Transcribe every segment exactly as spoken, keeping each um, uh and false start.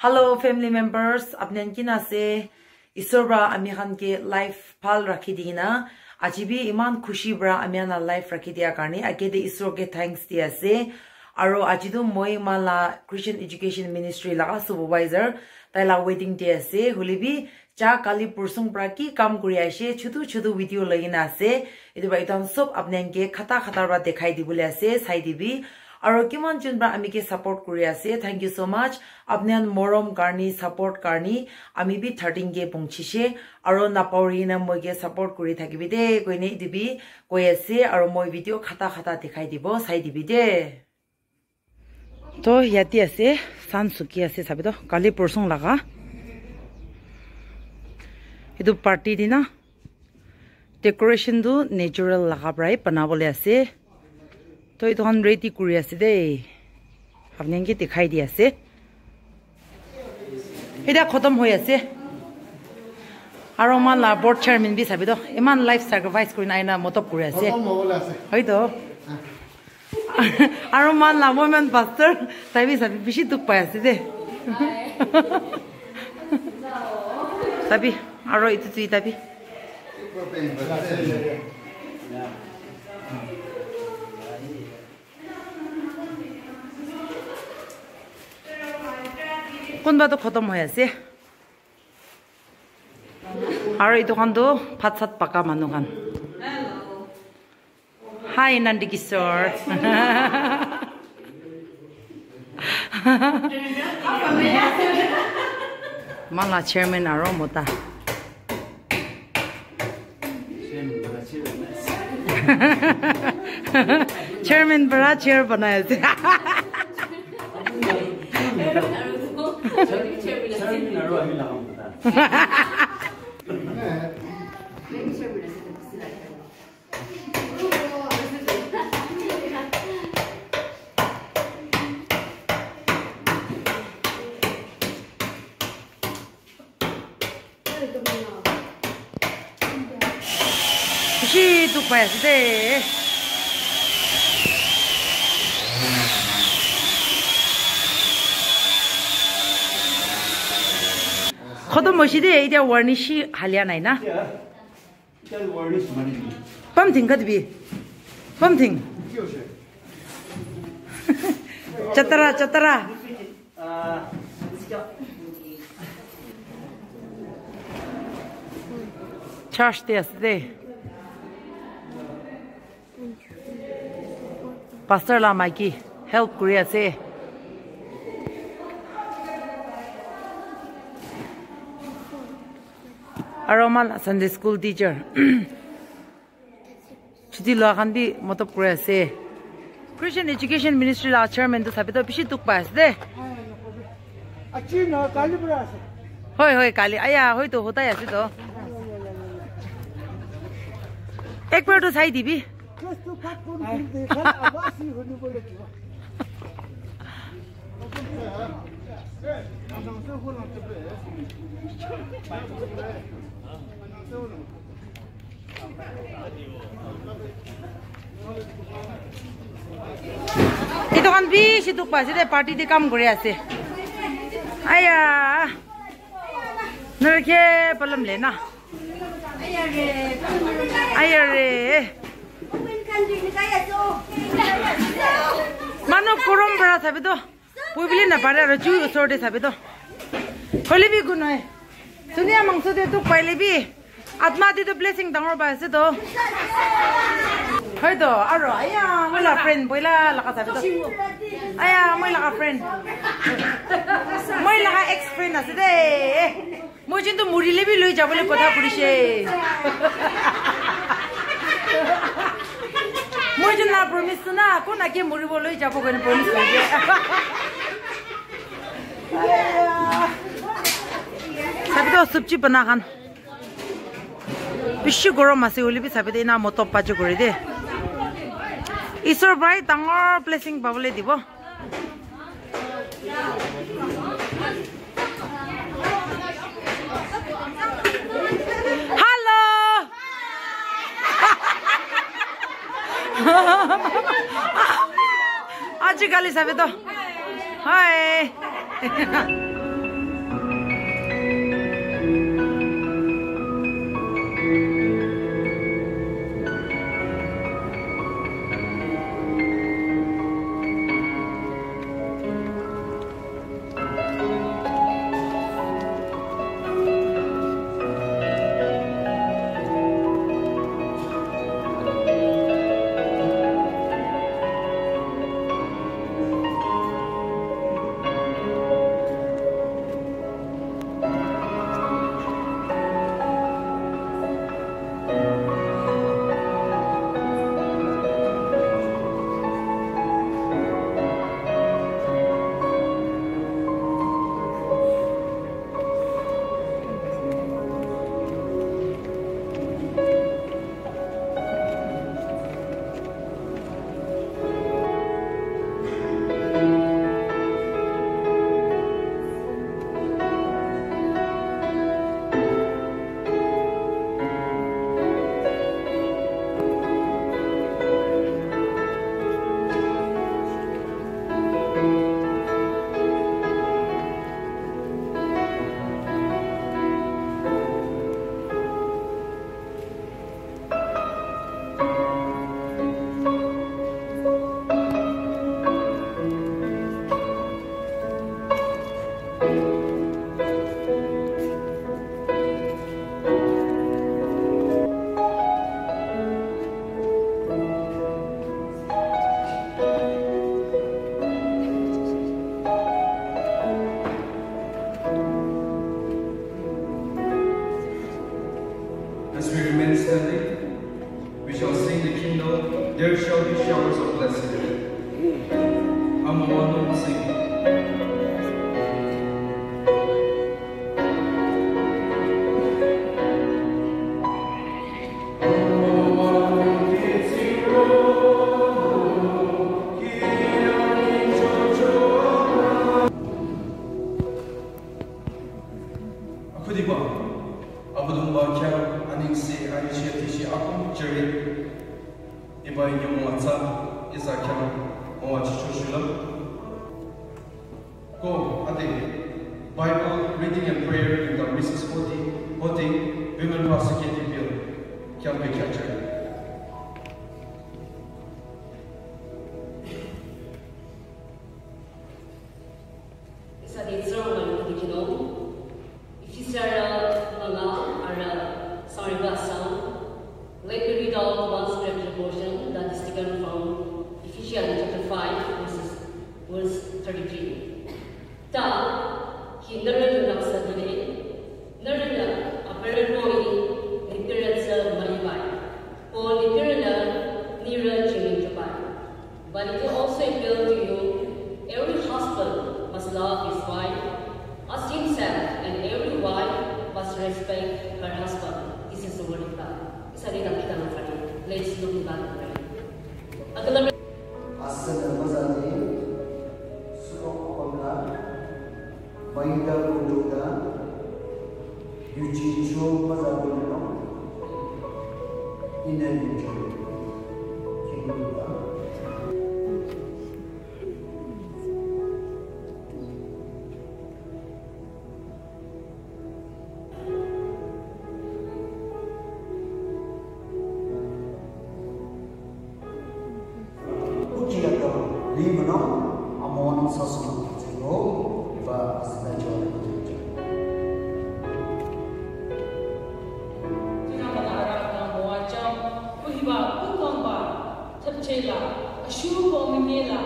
Hello family members, apni khan kina ase? Isor pra ami khan ke life bhal rakhi di kena, aji bi iman khushi pra ami khan la life rakhi dia karne age te Isor ke thanks di ase. Aro aji tu moi moi la Christian Education Ministry laga supervisor, tai la wedding day ase. Hoile bi ja kali pursung pra ki kam kuri ase, chutu chutu video loi kena ase. Etu pra etu khan sob apni khan ke khata khata pra dekhai dibole ase, sai dibi. Aro kiman jun pra ami ke support kuri ase, thank you so much. Apni khan morom karni, support karni, ami bi thirteen K pongchishe. Aro napauri na moi ke support kuri thakibi de, koine etu bi koi ase. Aro moi video khata khata dekhai dibo, sai dibi de. To yate ase, sun suki ase, sabi to, kali porsong laga. Etu party dina. Decoration tu natural laga para he banabole ase. To etu khan ready kuri ase de. Apni khan ke dikhai di ase. Eta khotom hoi ase. Aro moi la board chairman bi sabi to. Iman life sacrifice kuri na aina motop kuri ase. Khotom hobole ase. Hoi to. Aro moi la women pastor, tai bi sabi bishi dukh pai ase de. Tabi, aro itu tu tabi. Kunba tu khotom hoi ase. Aro itu khan tu bhat sat paka manu khan. Hi, Nandi Kishore. Moi la chairman aro mota. Chairman para chair banai ase. Bishi dukh pai ase de. Khotom hoise de, etia warnish halia nai na. Pam thing ka dibi. Pam thing. Chatara, chatara. Church te ase de. Pastor la maiki help kuri ase. Aro moi la Sunday school teacher. Chuti lua khan bi motop kuri ase. Christian Education Ministry la chairman tu sabi to bishi dukh pai ase de. Achi no, kali pura ase. Hoi, hoi, kali. Aya, hoi to hotai ase to. Ek bar to sai dibi. Just to cut kon kuri de, khan abas hi hone bole kiya. Etu khan bishi dukh pai ase de, party de kam kuri ase. Aya. Narke palam le na. Aya re. Manu kurum para sabi to. Pui bili na pare aro chu usor te sabi to. Hoile bi gun nai. Dunia mangso te dukh paile bi. Atma te to blessing dangor pai ase to. Hoi to, aro, aya, moi la friend, boila laga sabi to. Aya, moi laga friend. Moi laga ex friend ase de. Moi jin to murile bi loi jabole kotha kurise. Moi jin la promise tu na, kon ake muribo loi jabo koine promise kurise. Aya. Sabi to sabji bana khan. Bishi gorom ase hoile bi sabi de ena motop pajo kore de. Isor bhai dangor blessing pabole dibo. Hello. Aji kali sabi to. Hi. Tishi akum cheri ibai nyomo atsa isa khyang mo achicho shulam. Ko ate Bible reading and prayer in the Missus Hoti, Hoti Women Pastor K D P L khyang pe khyang cheri. Isa de tsara mani kudikino. Ifisara mala ara sariba asam. Let me read out one scripture portion that is taken from Ephesians chapter five, verses, verse thirty-three. Ta, hi nara nara sa dine, nara nara apere koi, nitira sa malibai. O nitira nira chingin chapai. But it also appeal to you, every husband must love his wife as himself, and every wife must respect her husband. This is the word of God. Isa ni kita na fari. Let's look back and pray. Agala Asana mazani sukok opamna Maida Kududa, Yuji Cho Maza Kududa, Ina Yuji, Kinguda. Kuki ato limano amon sasum tiko ba asina jo. Tina bana ara na moa jam kuhiba kukang ba thapchela ashu ko mimela.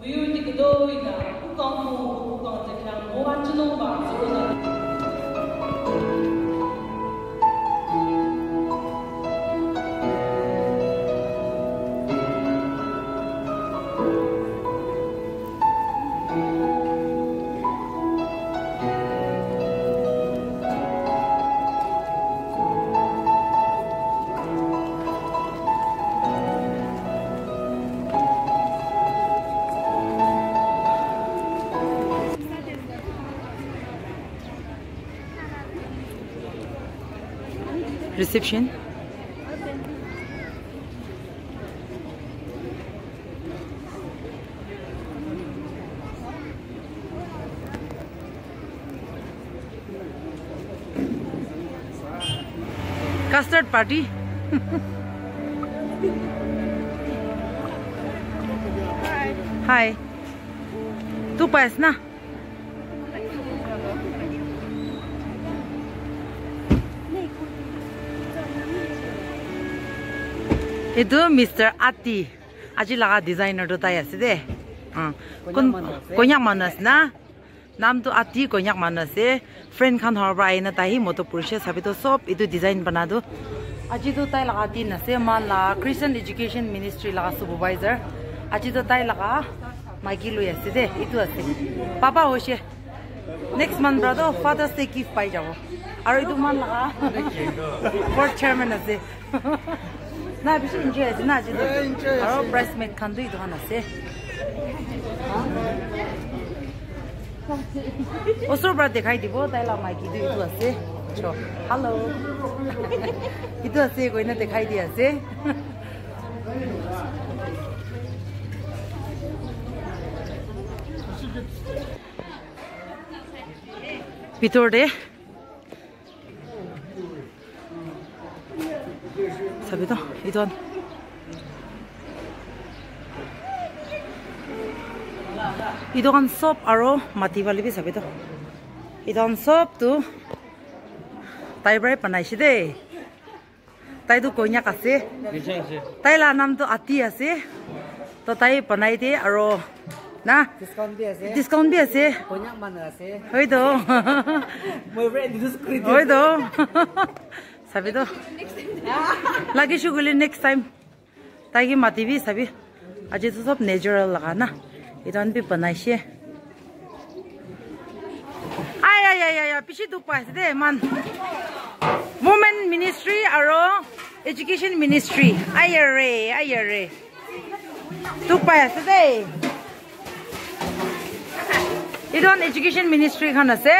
Muyur di kedo ina, ukang mo, ukang teklang, mo anjunong ba, zona. Reception. Custard party. Hi. Tu pas na. Etu Mister Ati. Aji laga designer tu tai ase de. Ah, Konyak kun-, manu ase. Konyak manu ase na. Naam tu Ati, Konyak manu ase. Friend khan hor para aina tai hi moto purishe sabi to sob etu design bana tu. Aji tu tai laga din ase, man la Christian Education Ministry laga supervisor. Aji tu tai laga maiki lui ase de, etu ase. Papa hoishe. Next month para tu Father's Day gift pai jabo. Aru etu man laga board chairman ase. Na bishi enjoy ase na aji tu. Eh, enjoy ase. Aro bridesmaid khan tu etu khan ase. Osor para dekhai dibo, tai la maiki tu etu ase. Cho, hello. Etu ase koina dekhai di ase. Bitor te. Sabi to, etu khan. Etu khan sob aro mati wale bi sabi to. Etu khan sob tu tai para banai se de. Tai tu Konyak ase. Nisha ase. Tai la naam tu Ati ase. To tai banai de aro na. Discount bi ase. Discount bi ase. Konyak manu ase. Hoi to. Moi para introduce kuri diyo. Hoi to. Sabi to. Lagi shukuli next time. Tai ki mati bi sabi. Aji tu sob natural laga na. Etu khan bi banai se. Ay, ay, ay, ay, ay, piche dukh pai ase de, man. Women ministry aro education ministry. Ay, are, ay, are. Dukh pai ase de. Etu khan education ministry khan ase.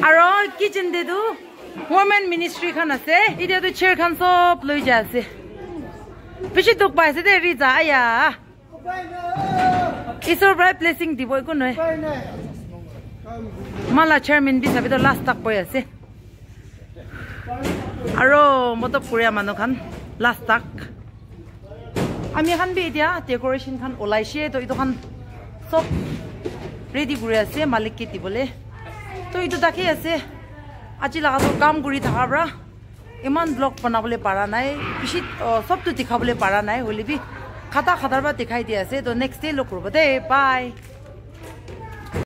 Aro kitchen te tu Women ministry khan ase, etia tu chair khan sob loi jai ase. Bishi dukh pai ase de, Riza, aya. Isor para blessing dibo, eku nohoi. Mala chairman bi sabi to last tak boi ase. Aro motob kuria manu khan last tak. Ami khan bi etia decoration khan olaishe, to etu khan sob ready kuri ase malik ke dibole. To etu thaki ase, aji laga to kam kuri thaka para iman vlog banabole para nai, bishi, uh, sob to dikhabole para nai, hoile bi khata khata para dikhai di ase. To next day log kuribo de, bye.